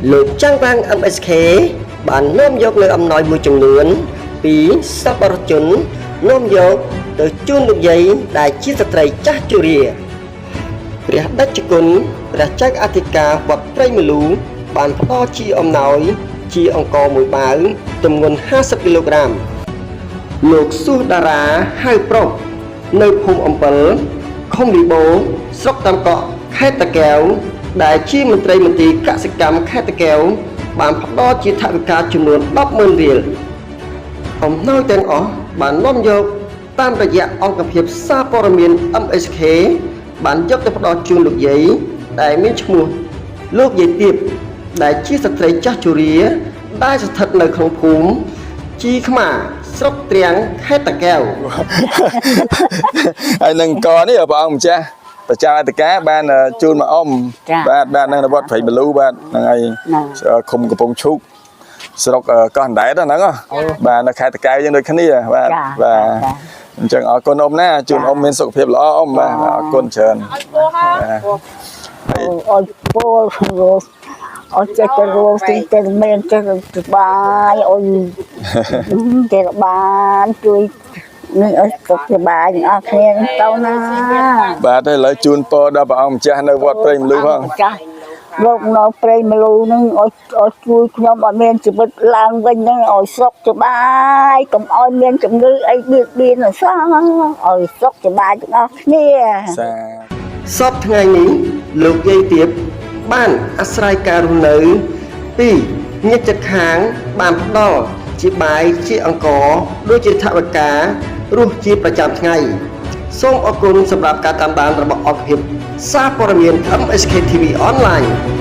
លោកចាំងវាង MSK បាននាំយកនៅអំណោយមួយចំនួន ពីសប្បុរសជននាំយកទៅជូនលោកយាយដែលជាស្ត្រីចាស់ជរាព្រះតេជគុណព្រះចៅអធិការវត្តព្រៃមលូបានផ្ដល់ជាអំណោយ ជាអង្ករមួយបាវទម្ងន់50គីឡូក្រាម លោកសួសតារាហៅប្រុសនៅភូមិអំពិលឃុំលីបូស្រុកតាមកក់ខេត្តតាកែវដែលជាមន្ត្រីមន្ទីរកសិកម្មខេត្តតាកែវបានផ្ដល់ជាថវិកាចំនួន100000រៀលអំណោយទាំងអស់បាននាំយកតាមរយៈអង្គភាពសារព័ត៌មាន MSK បានយកទៅផ្ដល់ជូនលោកយាយដែលមានឈ្មោះលោកយាយទៀបដែលជាស្ត្រីចាស់ជរាដែលស្ថិតនៅក្នុងភូមិជីខ្មាស្រុកទ្រាំងខេត្តតាកែវ ហើយនឹងកនេះព្រះអង្គម្ចាស់ប្រជាអធិការបានជូនមកអ៊ំ ចា៎ បាទបាទនឹងវត្តព្រៃមលូបាទហ្នឹងហើយ ណា ឃុំកំពង់ឈូកស្រុកកោះអណ្ដែតហ្នឹងហ៎បាទនៅខេត្តតាកែវយើងដូចគ្នាបាទ ចា បាទ ចា អញ្ចឹងអរគុណអ៊ំណាជូនអ៊ំមានសុខភាពល្អអ៊ំបាទបាទអរគុណច្រើនបាទ អត់ពលរស់អត់ចេះទៅរស់ទីទៅមានចេះទៅបាយអុយចេះបានជួយនេះអត់សុខសប្បាយទាំងអស់គ្នាទៅណា បាទហើយឥឡូវជូនពរដល់ព្រះអង្គម្ចាស់នៅវត្តព្រៃមលូផង ចាស់លោកនៅព្រៃមលូនឹងឲ្យឲ្យជួយខ្ញុំឲ្យមានជីវិតឡើងវិញនឹងឲ្យសុខសប្បាយកុំឲ្យមានជំងឺអីបៀតបៀនអសោះឲ្យសុខសប្បាយទាំងអស់គ្នា សា សពថ្ងៃនេះលោកយាយទៀបបានអាស្រ័យការរស់នៅពីញាតិចិត្តខាងបានផ្ដល់ជាបាយជាអង្ករដូចជាថវិការស់ជាប្រចាំថ្ងៃសូមអរគុណសម្រាប់ការតាមដានរបស់អង្គភាពសារព័ត៌មាន MSK TV Online។